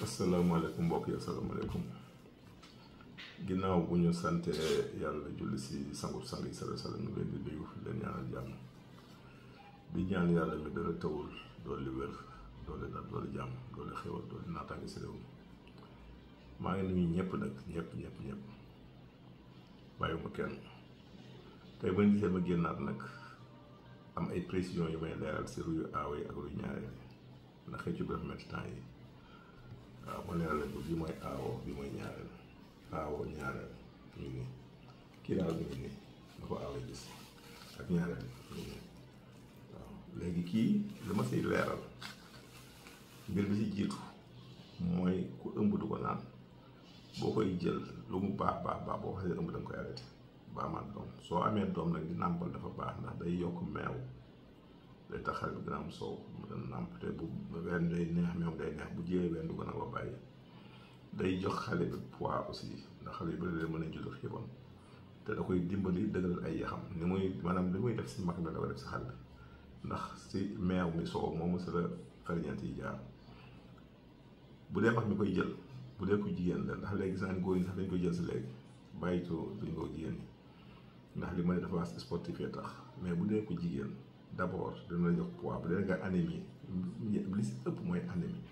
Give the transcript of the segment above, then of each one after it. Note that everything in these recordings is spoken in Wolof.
asalaamaaleykum mbokk yi asalaamaaleykum ginnaaw bu ñu sante yàlla julli si sangu sang yi sallallahu alayhi wa sallam ñu leen di nuyu leen ñaanal jàmm di ñaan yàlla mi dara tawul doole wér doole dal doole jàmm doole xewal doole naataange si réew mi maa ngi nuyu ñëpp nag ñëpp bàyyiwuma kenn tey ba gisee ma génnaat nag am ay précisions yu may leeral si ruyu aawo yi ak ruyu ñaareel ndax xëy ci bi dafa métti temps yi waaw ma leeral leen ko bi mooy aawo bi mooy ñaareel aawo ñaareel ñu nii kii daal ñu ngi nii nga ko aawo gis ak ñaareel ñu nii waaw léegi kii li ma siy leeral mbir bi si jiitu mooy ku ëmb du ko naan boo koy jël lu mu baax boo ko xasee ëmb da nga koy arrêté ba amaat doom soo amee doom nag di nàmpal dafa baax ndax day yokk meew day tax xale bi gën a am soow mu gën a nàmp te bu wenn day neex meew day neex bu jiyee wenn du ko nag ba bàyyi day jox xale bi poids aussi ndax xale yu bëri leen mën a judd xiibon te da koy dimbali dëgëral ay yaxam ni muy maanaam li muy def si mag mi da ko def si xale bi ndax si meew mi soow moomu si la ferñeent yi jaar bu dee mag mi koy jël bu dee ko jigéen la ndax léegi gis naa góor ñi sax dañ koy jël si léegi bàyyi ko duñ ko jigéen ñi ndax li ma ne dafa wax sportif yi tax mais bu dee ko jigéen d'abord dina la jox poids bu dee nga anémie li si ëpp mooy anémie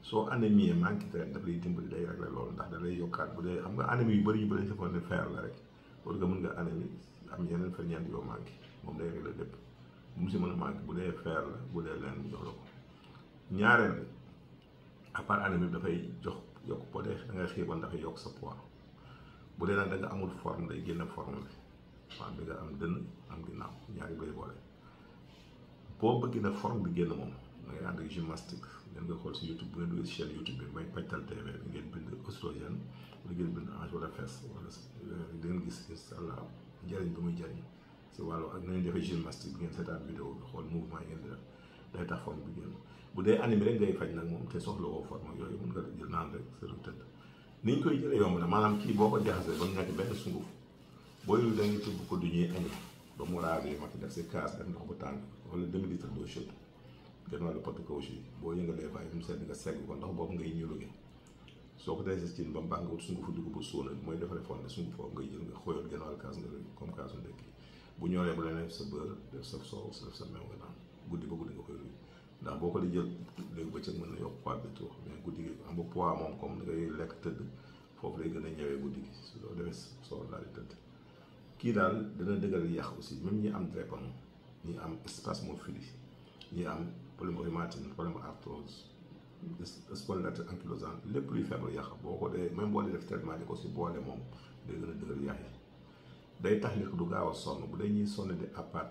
soo anémie manqué te daf lay dimbali day régler loolu ndax da lay yokkaat bu dee xam nga anémie yu bëri ñu bëri defoon ne fer la rek wala nga mën nga anémie am yeneen ferñeent yoo manqué moom day régler lépp bu mu si mën a manqué bu dee fer la bu dee leen jox la ko ñaareel bi à part anémie bi dafay jox yokk boo dee da ngay xiibon dafay yokk sa poids bu dee nag da nga amul forme day génn forme bi waaw bi nga am dënn am ginnaaw ñaari bay boole boo bëgg na forme bi génn moom da ngay ànd ak gymnastique ngeen nga xool si YouTube bu ngeen duggee si chaîne YouTube bi may Pajtal TV ngeen bind oestrogène wala ngeen bind hanche wala fesse wala di ngeen gis incha allah njëriñ bi muy jëriñ si wàllu ak na ngeen defee gymnastique bi ngeen seetaan vidéo bi xool mouvement yi ngeen di def day tax forme bi génn bu dee anémie rek ngay faj nag moom te soxla woo forme yooyu mun nga jël naan rek sa lu tëdd ni ñu koy jëlee yomb na maanaam kii boo ko jaxasee ba mu nekk benn sunguf booy da ngay tubb ko du ñuy añi ba mu raasee ma def si kaas def ndox bu tàng wala demi litre d'eau chaude genn wàllu pot caoutchouc yi boo yëngalee bàyyi mu sedd nga segg ko ndox boobu ngay ñuruge soo ko defee si cin ba mu baax nga wut sungufu dugub bu suuna mooy defaree fonde sunguf foofu ngay jël nga xóoyal genn wàllu kaas nga comme kaasu ndekki bu ñoree bu leen def sa beurre def sa soow def sa meew nga naan guddi ba guddi nga koy ruy ndax boo ko di jël léegi bëccëg mën na yokk poids bi tuux mais guddi gi am nga poids moom comme da ngay lekk tëdd foofu lay gën a ñëwee guddi gi su loo defee soo daal di tëdd kii daal dana dëggal yàq aussi même ñi am drépano ñi am spasmophilie ñi am problème rhumatisme problème arthrose spondylarthrite ankylosante lépp luy feebar yàq boo ko dee même boo dee def traitement di ko si boole moom day gën a dëggal yàq yi day tax nit ko du gaaw a sonn bu dee ñuy sonn di apart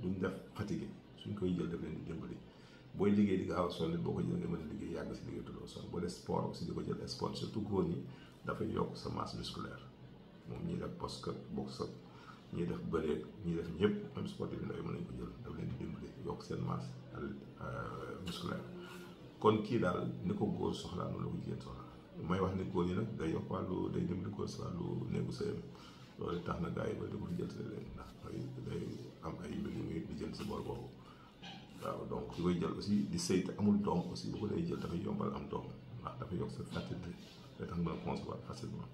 duñ def fatigué suñ koy jël def leen di dimbali booy liggéey di gaaw a sonn nit boo ko jël nga mën a liggéey yàgg si liggéey tuddoo sonn boo dee sport aussi di ko jël sport surtout góor ñi dafay yokk sa masse musculaire moom ñiy def basket boxe ñiy def bëreeg ñiy def ñëpp même sportif yi ndaw yi mën nañ ko jël daf leen di dimbali yokk seen masse musculaire kon kii daal ni ko góor soxlaa noonu la ko jigéen soxlaa may wax ni góor ñi nag day yokk wàllu day dimbali góor si wàllu néegu sëyam loolu tax na gars yi ba di ko fi jël si leen ndax day am ay mbir yu muy di jël si boor boobu waaw donc ki koy jël aussi di sëy te amul doom aussi bu ko day jël dafay yombal am doom ndax dafay yokk sa fertilité day tax mën a concevoir facilement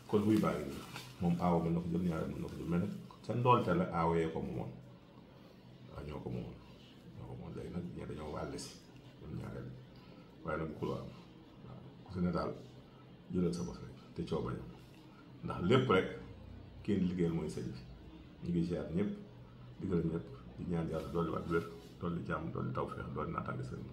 kon buy bàyyi nii moom aawo mën na ko jël ñaareel mën na ko jël mais nag sa ndoolte la aawo yee ko moomoon waaw ñoo ko moomoon léegi nag ñee dañoo wàlle si ñoom ñaareel waaye nag bu ko am waaw ku si ne daal jëlal sa bos rek te coow bañam ndax lépp rek kenn liggéeyal mooy sëñ bi ñu ngi ziar ñëpp di gërëm ñëpp di ñaan yàlla dolli waat wér dolli jàmm dolli tawfeex dolli naataange sëñ bi